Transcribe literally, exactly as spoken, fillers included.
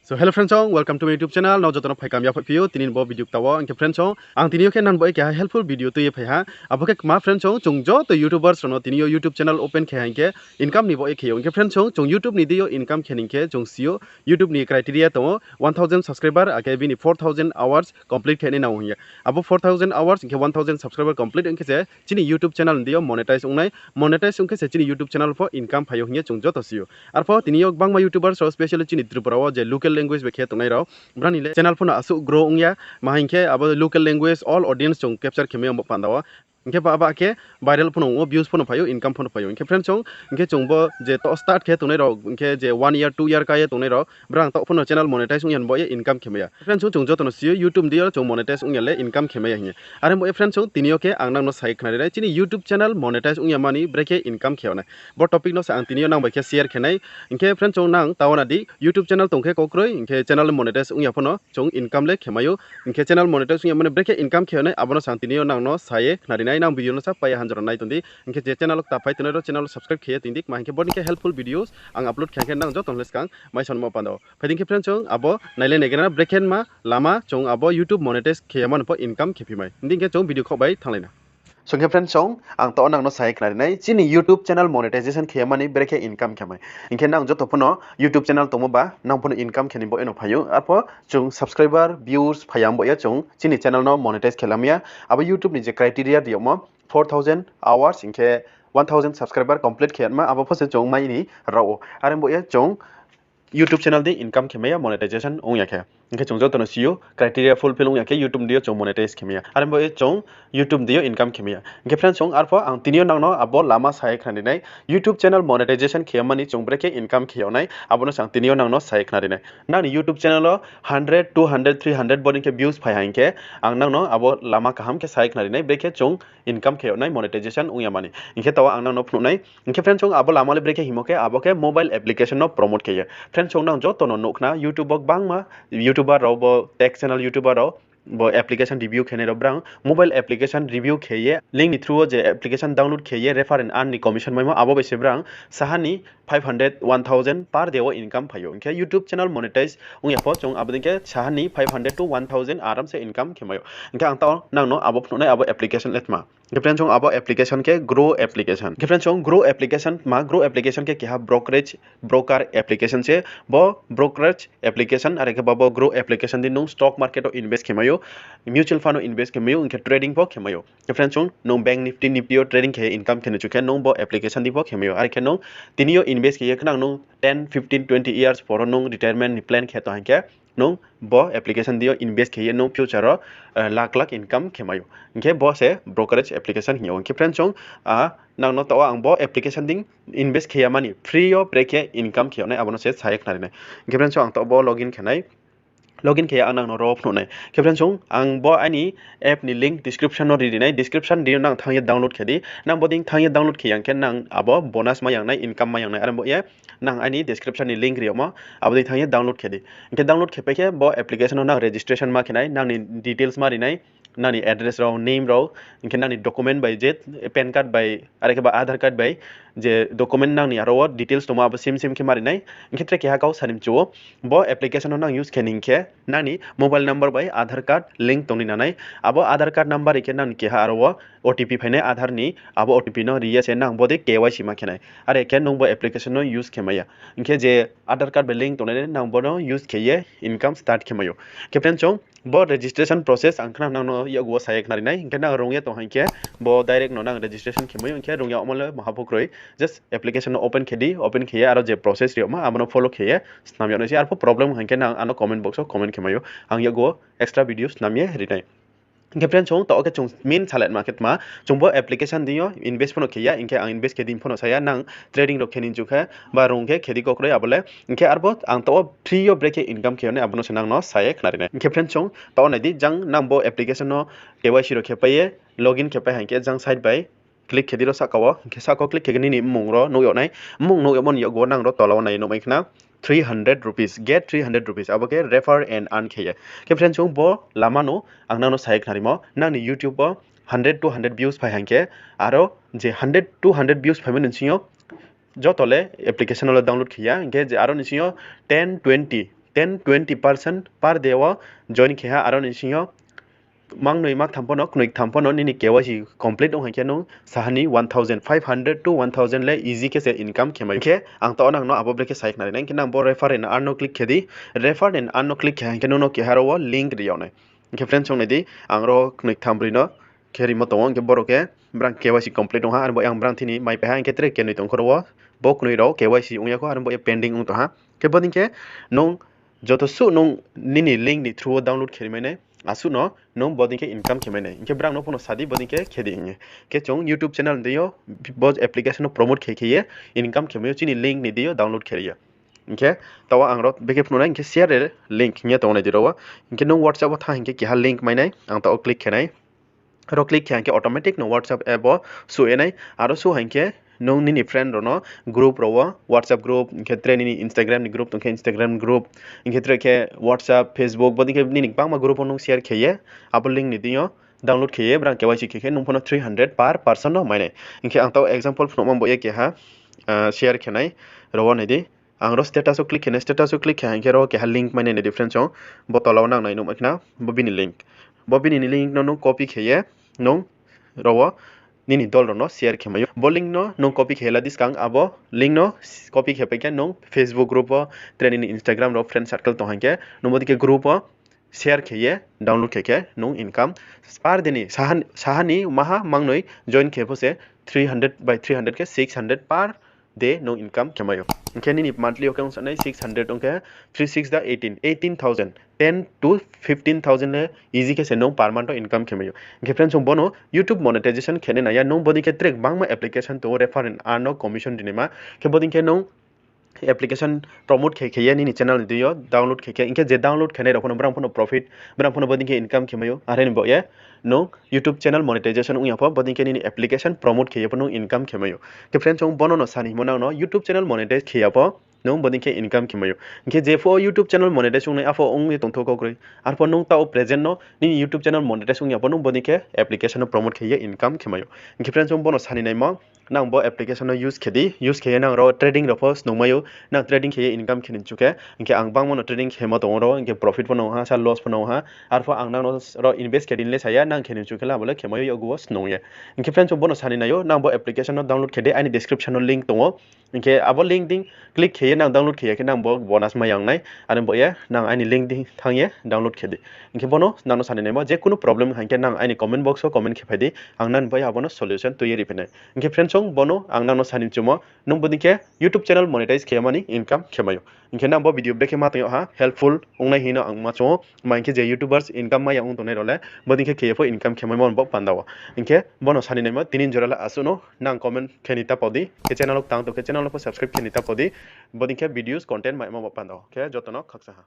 So hello friends song, welcome to my YouTube channel. Nrao joto no phaikam ya phaiphi ou tini ni bo video kta wo. Hing khe friends song, ang tini yo khe nang bo ye keha helpful video tui ye phai ha. Abo khe kma friends song, chung joto YouTubers rao no tini yo YouTube channel open khe ha hing khe income ni bo ye khe ou. Hing khe friends song, chung YouTube ni deing yo income khe ni hing khe chung si ou YouTube ni criteria tong ou, one thousand subscriber akhe bini four thousand hours complete khe nai nang ou hing ye. Abo four thousand hours hing khe one thousand subscriber complete ong khe se chini YouTube channel ni deing yo monetize ong nai. Monetize ong khe se chini YouTube channel pho income phai ou hing ye chung joto si ou. Arpho tini yo gbangma YouTubers rao, specially chini Tripura wo je local language bai khe tongnai rao, brao ni le channel pho no asuh grow ong ya, ma hing khe abo local language all audience chung capture khe mai ya bo panda wo. Hing khe ba, ba khe viral pho no ong ou, views pho no phai ou, income pho no phai ou. Hing khe friends song, hing khe chung bo je to start khe tongnai rao, hing khe je one year, two year ka ye tongnai rao, brao taoh pho no channel monetize ong ya ni bo ye income khe mai ya. Friends song, chung joto no si ou YouTube ni deing yo chung monetize ong ya le income khe mai ya hing ye. Are bo ye friends song, tini yo khe ang nang no sa ye khnari nai, chini YouTube channel monetize ong ya mani brekhe income khe yag nai. Bo topic no se ang tini yo nang bai khe share khe nai. Hing khe friends song, nang ta uana di, YouTube channel tong khe kau kroi, hing khe channel monetize ong ya pho no chung income le khe mai ou. Hing khe channel monetize ong ya mani brekhe income khe yag nai, abo no se ang tini yo nang no sa ye khnari nai. Nang video no sa pai ya hanjora nai tong di. Hing khe je channel wo kta phai tongnai rao channel subscribe khe ye tong di, kma hing khe bo ni khe helpful videos ang upload khe hing khe nang joto no le skang mai sanmo panda wo. Phai di hing khe friends song, abo nai le nai gana brekhe ma lama chung abo YouTube monetize khe ya mani pho income khe phi mai. Hing di hing khe chung video khaoh bai thannglai na. So hing khe friends song, ang taoh nang no sa ye khnari nai, chini YouTube channel monetization khe ya mani brekhe income khe mai. Hing khe nang joto pho no YouTube channel tongmo ba, nang pho no income khe ni bo ye no phai ou. Arpho chung subscriber, views phai ya bo ye chung chini channel no monetize khe lam ya. Abo YouTube ni je criteria ri yagmo, four thousand hours hing khe one thousand subscriber complete khe yama, abo pho se chung mai ni rao ou. Are bo ye chung YouTube channel di income khe mai ya monetization ong ya khe. Hing khe chung joto no si ou, criteria fulfill ong ya khe YouTube ni deing yo chung monetize khe mai ya. Are bo ye chung YouTube ni deing yo income khe mai ya. Hing khe friends song, arpho ang tini yo nang no abo lama sa ye khnari nai. YouTube channel monetization khe ya mani chung brekhe income khe yag nai, abo no se ang tini yo nang no sa ye khnari nai. Nang ni YouTube channel wo hundred, two hundred, three hundred bo ni khe views phai ha hing khe, ang nang no abo lama kaham khe sa ye khnari nai, brekhe chung income khe yag nai monetization ong ya mani. Hing khe taoh ang nang no phnuh nai. Hing khe friends song, abo lama le brekhe hingmo khe, abo khe mobile application no promote khe ye. Friends song, nang joto no nuh khna, YouTube wo gbangma YouTuber rao, bo tech channel YouTuber rao, bo application review khe nai rao, brao mobile application review khe ye, link ni through wo je application download khe ye refer and earn ni commission maimo, abo bai se brao saha ni five hundred, one thousand per day wo income phai ou. Hing khe YouTube channel monetize ong ya pho chung abo dei khe saha ni five hundred to one thousand aram se income khe mai ou. Hing khe ang taoh nang no abo phnuh nai, abo application le tma. Hing khe friends song, abo application khe Grow application. Hing khe friends song, Grow application tma, Grow application khe keha brokerage, broker application se. Bo brokerage application, are khe bo, bo Grow application di nung stock market wo invest khe mai ou, mutual fund wo invest khe mai ou, hing khe trading pho khe mai ou. Hing khe friends song, nung Bank Nifty, Nifty yo trading khe income khe ni chu khe nung bo application di pho khe mai ou. Are khe nung tini yo invest khe ye khnang nung ten, fifteen, twenty years por wo nung retirement ni plan khe tong hing khe, nung bo application di yo invest khe ye nung future wo lakh lakh income khe mai ou. Hing khe bo se brokerage application hing yag ou. Hing khe friends song, nang no taoh wo ang bo application di invest khe ya mani free yo brekhe income khe yag nai, abo no se sa ye khnari nai. Hing khe friends song, ang taoh bo login khe nai. Login khe ye ang nang no ro phnuh nai. Hing khe friends song, ang bo aini app ni link description no ri ri nai, description di yo nang thanng ye download khe di. Nang bo dei thanng ye download khe yang khe nang abo bonus mai yang nai, income mai yang nai. Are bo ye nang aini description ni link ri yagmo, abo dei thanng ye download khe di. Hing khe download khe pai khe bo application no nang registration ma khe nai, nang ni details ma ri nai, nang ni address rao, name rao, hing khe nang ni document bai je PAN card bai, are khe ba Aadhaar card bai, je document nang ni aro wo details tongmo abo same same khe ma ri nai. Hing khe tre keha kau sani mchu ou, bo application no nang use khe ni hing khe nang ni mobile number bai Aadhaar card link tong ni nang nai. Abo Aadhaar card number ri khe nang ni keha aro wo OTP phai nai Aadhaar ni, abo OTP no ri ye se nang bo dei KYC ma khe nai. Are khe nung bo application no use khe mai ya. Hing khe je Aadhaar card bai link tongnai nang bo no use khe ye income start khe mai ou. Hing khe friends song, bo registration process ang khna nang no yakgu wo sa ye khnari nai. Hing khe nang rung ye tong hing khe bo direct no nang registration khe mai ou. Hing khe rung yagmo le maha pho kroi. Just application no open khe di, open khe ye aro je process ri yagmo abo no follow khe ye snam yag nai se. Arpho problem hing khe nang ano comment box wo comment khe mai ou. Ang yakgu wo extra video snam ye ri nai. Hing khe friends song, taoh wo khe chung main salai ma khe tma, chung bo application di yo invest pho no khe ya, hing khe ang invest khe di pho no sa ya, nang trading rao khe ni chu khe, ba rung khe khe di kau kroi abo le. Hing khe arpho ang taoh wo free yo brekhe income khe yag nai abo no se nang no sa ye khnari nai. Hing khe friends song, taoh wo nai di, jang nang bo application no KYC rao khe pai ye login khe pai hing khe jang side bai click khe di ro sahka wo, hing khe sahka wo click khe khe nini mmung rao nuh yag nai. Mmung nuh yagmo ni yakgu wo nang ro tola wo nai nuhmai khna three hundred rupees, get three hundred rupees, abo khe refer and earn khe ye. Khe friends song, bo lama no ang nang no sa ye khnarimo, nang ni YouTube wo hundred, two hundred views phai hing khe, aro je hundred, two hundred views phaimo ni bsing yo joto le application no le download khe ya, hing khe je aro ni bsing yo ten, twenty ten twenty person per day wo join khe ha, aro ni sing yo mangnoi maktham pho no, knoiktham pho no nini K Y C complete ong hai khe nung saha ni one thousand five hundred to one thousand le easy khe se income khe mai ou. Hing khe ang taoh nang no abo bre khe sai khnari nai, hing khe nang bo refer and earn no click khe di. Refer and earn no click khe hing khe nung no keha ro wo link ri yag nai. Hing khe friends, chung nai di, ang ro knoiktham broi no khe rimo tong ou, hing khe boro khe brang K Y C complete ong ha, aro bo yang brang thini mai pai ha, hing khe tre knoi tong kho ro wo, bo knoi rao K Y C ong ya kho, aro bo ye pending ong tong ha. Khe bodei khe nung joto suh nung nini link ni through wo download khe ri mai nai, asuh no nung bodei khe income khe mai nai. Hing khe brang no pho no sa di bodei khe khe di hing ye. Khe chung YouTube channel ni deing yo bo application no promote khe khe ye income khe mai ou chini link ni deing yo download khe ri ye. Hing khe taoh wo ang ro bekhe phnuh nai, hing khe share link hing ye tong nai di ro wo. Hing khe nung WhatsApp wo thanng hing khe keha link mai nai, ang taoh wo click khe nai. Aro click khe hing khe automatic no WhatsApp app wo suh ye nai. Aro suh hing khe nung nini friend rao no group rao wo, WhatsApp group, hing khe tre nini Instagram ni group tong khe Instagram group, hing khe tre khe WhatsApp, Facebook, bodei khe nini gbangma group wo nung share khe ye, abo link ni deing yo download khe ye brang K Y C khe khe nung pho no three hundred per person no mai nai. Hing khe ang taoh example phnuhmo bo ye keha share khe nai, ro wo nai di. Ang ro status wo click khe nai, status wo click khe hing khe ro keha link mai nai, nai di friends, chung bo tola wo nang nai nuhmai khna, bo bini link. Bo bini link no nung copy khe ye nung ro wo nini dol rao no share khe mai ou. Bo link no nung copy khe la di skang, abo link no copy khe pai khe nung Facebook group wo, tre nini Instagram rao friend circle tong hing khe nung bodei khe group wo share khe ye download khe khe nung income per day ni saha, saha ni maha mangnoi join khe pho se three hundred by three hundred khe six hundred per day nung income khe mai ou. Hing khe nini monthly yo khe ong sa nai six hundred ong khe three six da eighteen, eighteen thousand, ten to fifteen thousand le easy khe se nung per month wo income khe mai ou. Hing khe friends, chung bo no YouTube monetization khe nai nang ya, nung bodei khe tre gbangma application tong ou refer and earn no commission ri naima. Khe bodei khe nung application promote khe khe ye nini channel ni deing yo download khe khe, hing khe je download khe nai rao pho no brang pho no profit, brang pho no bodei khe income khe mai ou. Are ni baoh ye nung YouTube channel monetization ong ya pho bodei khe nini application promote khe ye pho nung income khe mai ou. Khe friends, chung bo no no sa ni hingmo nang no YouTube channel monetize khe ya pho nung bodei khe income khe mai ou. Hing khe jepho YouTube channel monetize ong nai, apho ong ye tongthou kau kroi. Arpho nung taoh present no nini YouTube channel monetize ong ya pho nung bodei khe application no promote khe ye income khe mai ou. Hing khe friends, chung bo no sa ni naimo, nang bo application no use khe di, use khe ye nang ro trading rao pho snung mai ou, nang trading khe ye income khe ni chu khe, hing khe ang bangma no trading khemo tong ou ro, hing khe profit pho no ong ha, sa loss pho no ong ha, arpho ang nang no ro invest khe di le sa ya, nang khe ni chu khe le abo le khe mai ou, yakgu wo snung ye. Hing khe friends, chung bo no sa ni nai ou, nang bo application no download khe di, aini description no link tong ou. Hing khe abo link deing click khe ye nang download khe ya khe nang bo bonus mai ya ong nai. Are ni baoh ye nang aini link deing thanng ye download khe di. Hing khe bo no nang no sa ni naimo, je kunu problem hing khe nang aini comment box wo comment khe phai di, ang nang ni bai abo no solution tui ye ri phai nai. Hing khe friends, chung bo no ang nang no sa ni mchumo, nung bodei khe YouTube channel monetize khe mani income khe mai ou. Hing khe nang bo video brekhe ma tong yag ha, helpful ong nai hing no ang ma chung ou. Ma hing khe je YouTubers income mai ya ong tongnai rao le bodei khe khe ye pho income khe maimo bo panda wo. Hing khe bo no sa ni naimo, tini jora le asuh no, nang comment khe ni ta pau di, khe channel wo tang tong khe channel no pho subscribe khe ni ta pau di, bodei khe videos content maimo bo panda wo. Khe joto no khaksa ha.